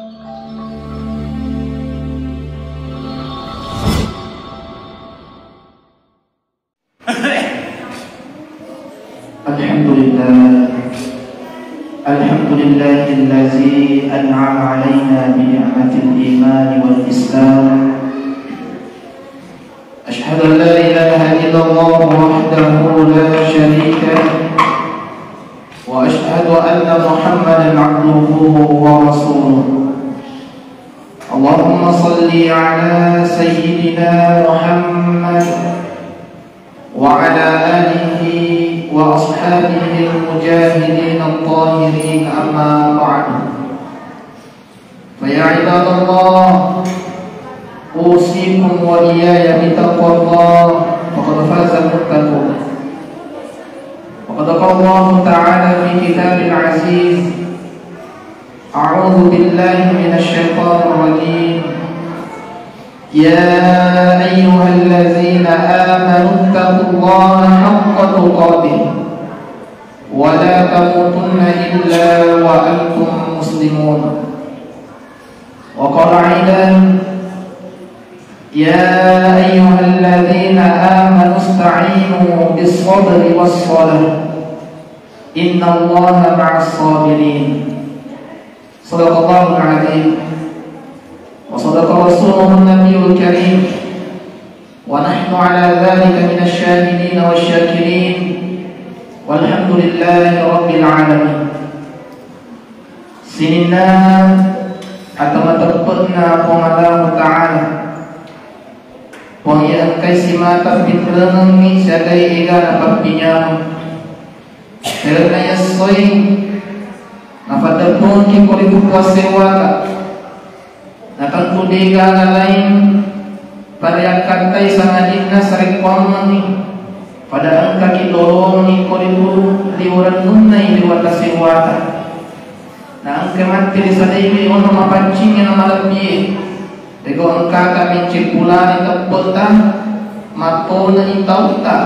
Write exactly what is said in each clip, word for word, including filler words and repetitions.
الحمد لله. الحمد لله الذي أنعم علينا بنعمة الإيمان والإسلام. أشهد أن لا إله إلا الله وحده لا شريك له، وأشهد أن محمدا عبده ورسوله. اللهم صل على سيدنا محمد وعلى آله وأصحابه المجاهدين الطاهرين، أما بعد. فيا عباد الله، أوصيكم وإياي بتقوى الله، فقد فاز المتقون. وقد قال الله تعالى في كتابه العزيز: أعوذ بالله من الشيطان الرجيم. يا أيها الذين آمنوا اتقوا الله حق تقاته ولا تموتن إلا وأنتم مسلمون. وقال أيضا: يا أيها الذين آمنوا استعينوا بالصبر والصلاة إن الله مع الصابرين. صدق الله العظيم وصدق رسوله النبي الكريم ونحن على ذلك من الشاهدين والشاكرين والحمد لله رب العالمين. Sininna ata mateppe'na Puang Allahu Ta'ala, Puang iya engkai simata pinrengengngi siagai egana pappinyameng. Terena yassoi napateppengki ko ritu puassewata. Na tentu degaga laing pariakkattai sangadinna sarekkuammengngi pada engkaki lolongengngi ko ritu riurennunnai ri wata sewata. Na engka matti risadaiwi ono mapaccingngé na malebbiyé. Régo engkata méncéppulani teppe'ta, mattone'i tauta,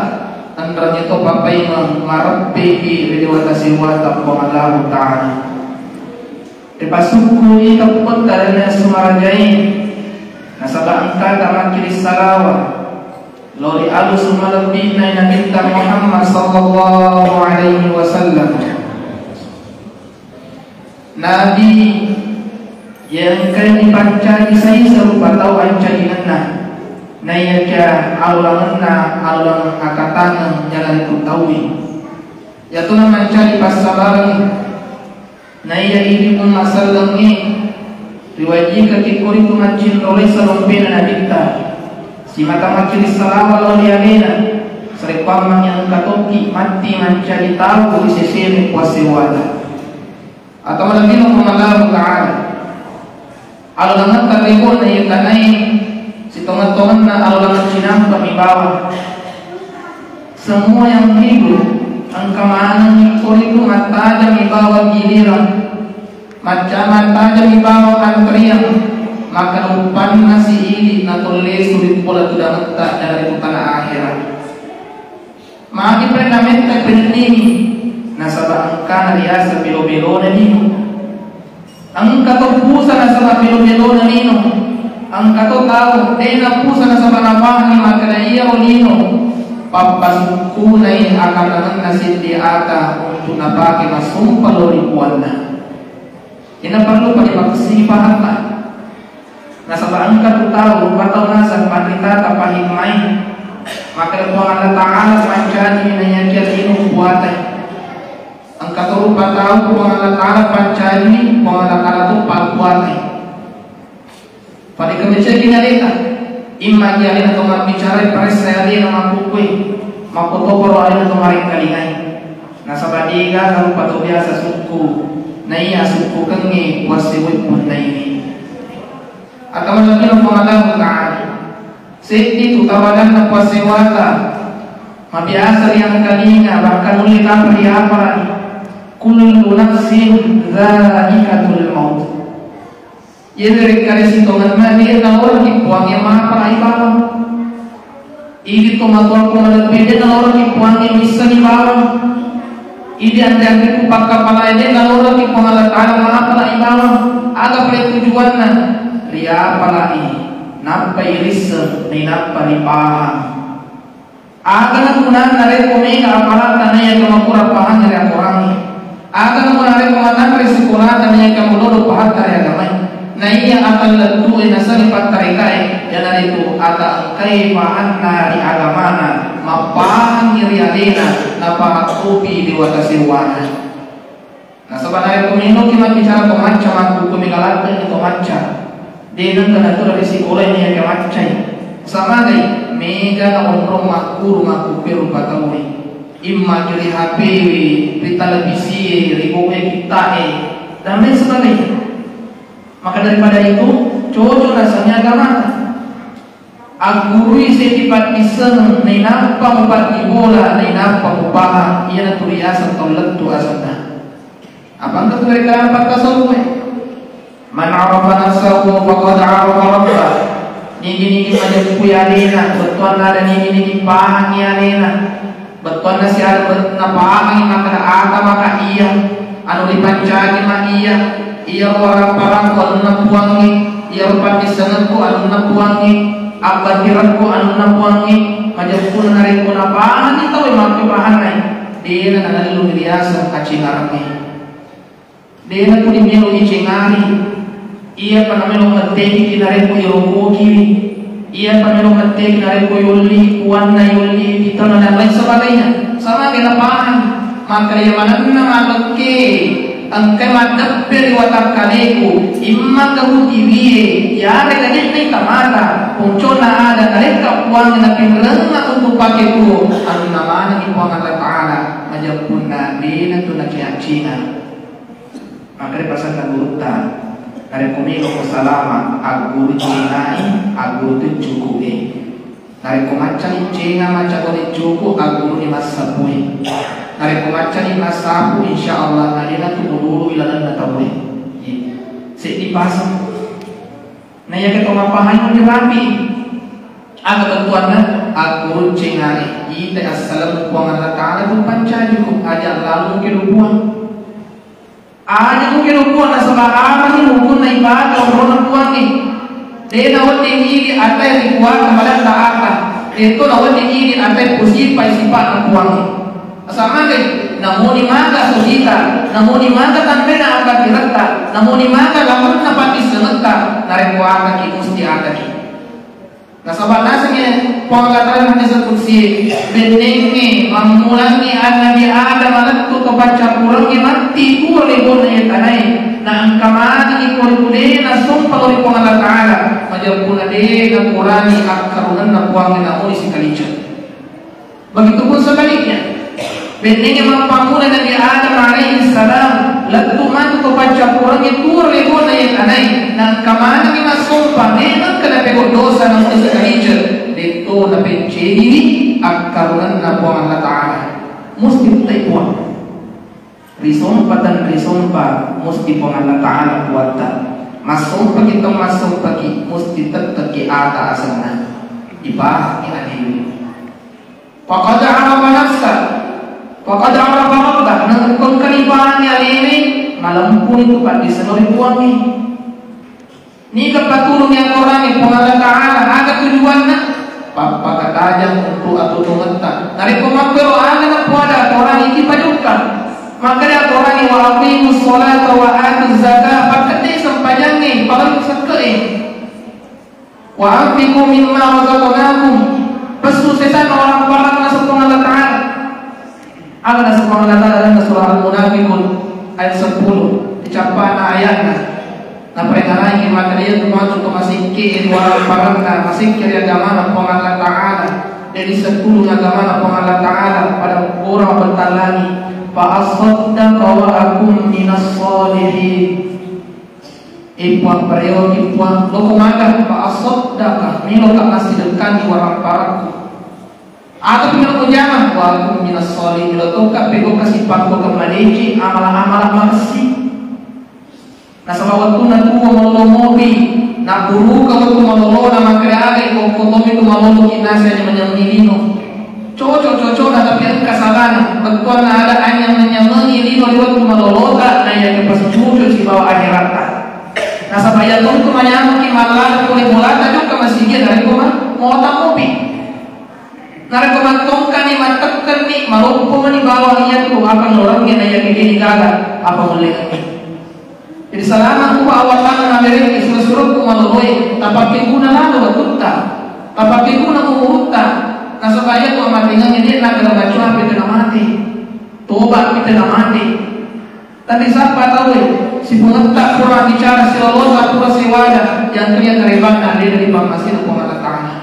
enrengngé to papaimeng mareppéki ri déwata séwata Puang Allahu Ta'ala. Ripasukku'i teppe'ta ri nasu marajaé, nasaba engkata makkiri salawa lao ri alusu malebbi'na Nabitta Muhammad sallallahu alaihi wasallam. Nabi iya engkaé nipancaji saisa rupa tau ancajingenna, naiyakiya alulangenna alulangeng akatangeng iyana ritu tauwé. Iyatu namancaji passabarengngi, naiya idi umma sellengngé riwajikekki ko ritu maccinrolai salompéna Nabitta, simata makkiri salawa lao ri aléna, sarekkuammengngi engka tokki matti mancaji tau ri séséna puassewata. Atau lebbi Puang Allahu Ta'ala. Alulangetta régona iyatanai sitongeng-tongenna alulangeng cinampe'mi bawang. Semua yang hidup engka manengngi ko ritu mattajammi bawang gilirang. Macca mattajammi bawang antriang, maka uppanna si idi natollésu ri pola tudangetta ri tana ahéra. Magi pennametta penningi, nasaba engkana riaseng bélo-bélona lino. Engka to pusa nasaba bélo-bélona lino. Engka to tau dé napusa nasaba napahanni makkeda iyaro lino pappasukkunai akatangenna séddi ata untu napaké massompa lao ri puanna. Iyana parellu pada makkessing pahamma. Nasaba engka tu tau rupa tau naseng panritata pahikmai. Makkeda Puang Allah Ta'ala pancaji naiyakiya lino puatai. Engka to rupa tau Puang Allah Ta'ala pancaji, Puang Allah Ta'ala to papuatai. Pada kemeceki aleta. Imma ki alena to mabbicarai paressa alena makkukkue, makkotoparo alena to maréngkalingai. Nasaba dé gaga rupa to biasa sukku, naiya sukkukengnge puassewoi punnaini. Atau nabi Muhammad Ta'ala. Seddi tu tawadanna puassewata, mabiasa riangkalinga, bahkan nulle tapa riaparani. Kullu nafsin dzaiqatul maut. Iyaro rékkada sitongenna dé naloraki Puangnge mapparai bawang. Idi tomatoakku malebbi dé naloraki Puangnge missengi bawang. Idi anré-anrékku pakkapalaé dé naloraki Puang Allah Ta'ala mapparai bawang. Aga pale tujuanna? Riapalai, nappai risseng, nainappa ripahang. Aga nagunanna narekko mega apalatta naiya to makurang pahangnge ri akorangnge? Aga nagunanna narekko matanre sikolata naiya to madodo pahatta ri agamae? Naiya ata lettu'e nasengnge pattarekae, iyanaritu ata engkae pahanna ri agamana, mappahangngi ri alena, napahattopi ri wata sewwana. Nasaba narekko meloki mabbicara to macca, makkukku mega ladde'ni to macca. De nengka natura ri sikola ni ake maccai. Samagai mega na onrong makkuru makkukku rupa tauwe. Imma ri H P we, ri televisie, ri boe kitta'e, dan lain sebagainya. Maka daripada itu, cocok rasanya agamata. Aggurui seddi paddisseng, nainappa mupaddi bola, nainappa mupahang, iyanatu riaseng tau lettu asenna. Apa engka tu mereka pattasawuf e? Man arafa nafsahu faqad arafa rabbah. Nigi-nigi majeppui alena, bettuanna ada nigi-nigi pahangi alena. Bettuanna siaga bet-, napahangi makkeda ata maka iya, anu ripancaji ma iya, iyaro warapparakku anunna Puangnge, iyaro paddissengekku anunna Puangnge, abbattirekku anunna Puangnge, majeppunna narekko napahangi tauwe makkupahannai, dena nanellung riaseng acingarengnge. Dena tuli melo icengari. Iyapa namelo metteki narekko irokoki. Iyapa namelo metteki narekko yolli puanna, yolli pitana dan lain sebagainya. Sama kena paham. Maka iya manenna mamekke engkai maddeppe ri watakkaleku, imma kahu tiwie, yarega de'na itamata, poncona ada narekka Puang napinrengnga untuk pake tuo, anunna manengi Puang Allah Ta'ala, majeppunna dena tu nakiaccina. Makkeda pasanna gurutta, narekko meloko salama, agguru cengai, agguru tu cuku'e. Narekko maccani cenga, macca toni cuku, agguruni massapui. Narekko maccani massapu, insya Allah, nadena tu mulului lalenna tauwe. Seddi pasang. Na iya keto mappahang rapi. Aga bettuanna? Agguru cengai, ita assalemu Puang Allah Ta'ala tu pancajiku, aja lalu kedo Puang. Aja muke lukua nasaba amani hukunna ibadah onrona Puangnge. De nawedding idi atai ri kuata madatta ata. Deto nawedding idi atai pusipai sipa'na Puangnge. Asamagai, namuni maga sujita, namuni maga tanrena abbatiretta, namuni maga lamunna paddissengetta, narekko ataki musti ataki. Nasaba nasengnge Puang Allah Ta'ala hadis qudsi, bennengnge mammulangngi Annabi Adam lettu to paccappurengnge matti tuo ri bonna iye tanae, na engka manengngi ko ri de nasompa ri Puang Allah Ta'ala, majeppunna de nakurangi akkarungenna Puangnge namuni sikaliceng. Begitupun sebaliknya, bennengnge mappammula Nabi Adam alaihi salam, lettu matu to paccappurengnge tuo ri bonna iye tanae, na engka manengngi massompa, de engka napegau dosa namuni sikaliceng, deto napecceniwi akkarungenna Puang Allah Ta'ala. Musti muttai Puang. Risompa tenrisompa, musti Puang Allah Ta'ala kuatta. Massompaki temmassompaki, musti tetteki ata asenna. Ipahangngi alewe. Faqad arafa nafsa, faqad arafa rabbah. Narekko engkani pahangngi alewe, malempuni tu paddisseng ri Puangnge. Niga patulungi akorangnge Puang Allah Ta'ala, aga tujuanna? Pappakatajang untuk atutungetta. Narekko makkero aga napoada akorangnge, iki pajukka. Makkeda akorangnge, wa aqimus sholata wa atuz zakah, pakkedde sempajangnge, pagau sekke'e. Wa anfiqu mimma razaqnakum, pessu sesanna orang parang naseng Puang Allah Ta'ala. Aga naseng Puang Allah Ta'ala dalam surah Al-Munafiqun ayat sepuluh, dicappana ayatna. Naparengarangi makkeda iya tu matu to masekke ri warang paranna, masekke ri agamana Puang Allah Ta'ala, de risettulung agamana Puang Allah Ta'ala, pada orang bertalangi, fa asaddaqa wa akun minas sholihin. E Puang, pareoki Puang, loko maga, fa asaddaqa, meloka massidekkangi warang parakku. Aga pi melo kujama, wa akun minas sholihin, melo tokka pegauka sipakko ke madeceng amala-amala makessing. Nasaba wettunna tuo malolo mopi, nabburuka wettu malolona, makkeda aga ikokko tommi tu maloloki naseng manyameng lino. Cocok-cocokna tapi engka salana, bettuanna ada anyameng-nyamengi lino ri wettu malolota, naiyakia pasicucu sibawa akheratta. Nasaba iya tongko manyameng ki mallala pole bolata jokka masigi narekko ma-, mota mopi. Narekko mattongkani mattekkenni maloppo mani bawang iyatu apa lorengnge na iya kegeni gaga apa mullengengngi. Jadi salama ku Allah Ta'ala naberengngi suro-surokku maloloe, tapakkeguna lalo watutta, tapakkeguna umurutta, nasaba iyatu amatengengnge de'na kala macoa pete namate, toba pete namate. Tapi sappa tauwe, sipungetta pura bicara silolosa pura sewada, yang tu yang kerebanna de dari pammasina Puang Allah Ta'ala.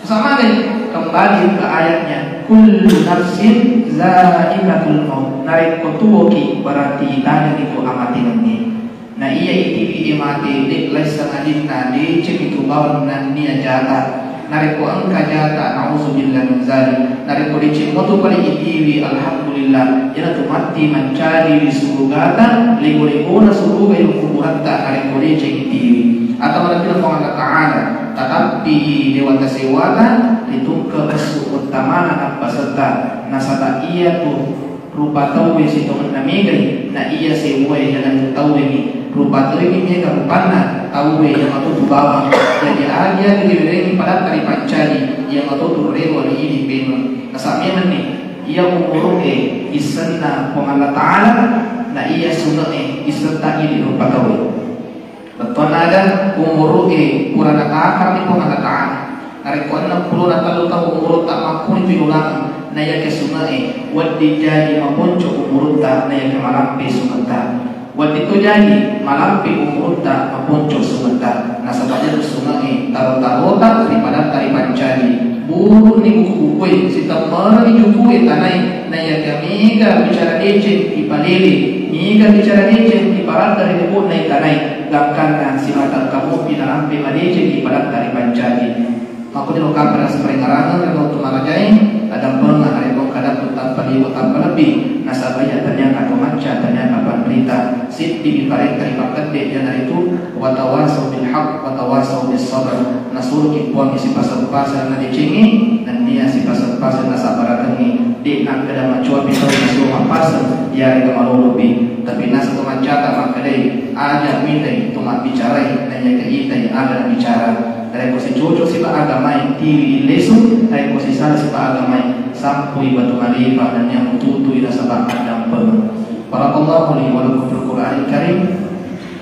Sama deh, kembali ke ayatnya, kullu nafsin za'iqatul maut. Narekko tuwoki berarti itanengiko amatengengnge. Na iya itiwi e mate de laisseng adinna deceng itu bawang nennia jata. Narekko engka jata, nauzubillah min zalik. Narekko deceng moto pale itiwi, alhamdulillah. Iyanatu matti mancaji ri surugata, lego-legona suruga ero kuburatta narekko deceng itiwi. Atau nabilang Puang Allah Ta'ala, tatappi dewata sewata, ritungke essu uttamana nappasetta. Nasaba iyatu rupa tauwe sitongenna megai, na iya sewwae jalan tauwe mi. Rupa tauwe mi mega rupanna tauwe iya matotu bawang. Jadi agi-agi riwerengngi padatta ripancaji, iya matotu rewa ri idi peno. Nasaba memenni, iya umuru'e issenna Puang Allah Ta'ala, na iya sunge'e issetta idi rupa tauwe. Bettuanna aga umuru'e pura natakarni Puang Allah Ta'ala. Narekko enneng pulo na tellu taung umurutta makkuni tu ulangeng, na iyake sunge'e wedding jaji maponco umurutta na iyake malampe sungetta. Wedding to jaji malampe umurutta maponco sungetta. Nasaba iyatu sunge'e taro-tarota ri padatta ripancaji. Buru'ni buku-bukue, sitemmerenni jukue tanae, na iyake mega bicara deceng ipalele, mega bicara deceng iparadda ri bubu'na itanai. Gangkanna simata engka mopi narampe madeceng ipadatta ripancaji. Makkuniro kapang siparingarangeng ri wettu marajae, adampengengnga narekko engka datu tappa liwe tappa lebbi, nasaba iya taniaka to macca, taniaka panrita, siddi mi parenta ripakkedde, iyanaritu watawasau bil haq, watawasau bis sabr. Nasuroki Puangnge sipaseng-paseng nadecengngi, nennia sipaseng-paseng nasabbarakengngi. De nakkeda macoapi tau nasuro mappaseng, iyarega malolopi. Tapi naseng to maccata makkedai, aja mitai to mabbicarai, naiyaga itai aga nabicara. Narekko sicoco sipa agamae, tiwi illesu, narekko sisala sipa agamae, sampui batu malipa nennia mututui nasaba addampeng. Barakallahu li wa lakum fil Qur'anil Karim.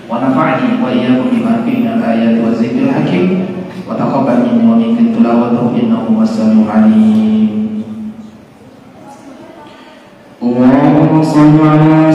ونفعني وإياكم بما فيه من الآيات والذكر الحكيم، وتقبل مني ومنكم تلاوته إنه هو السميع العليم. اللهم صل على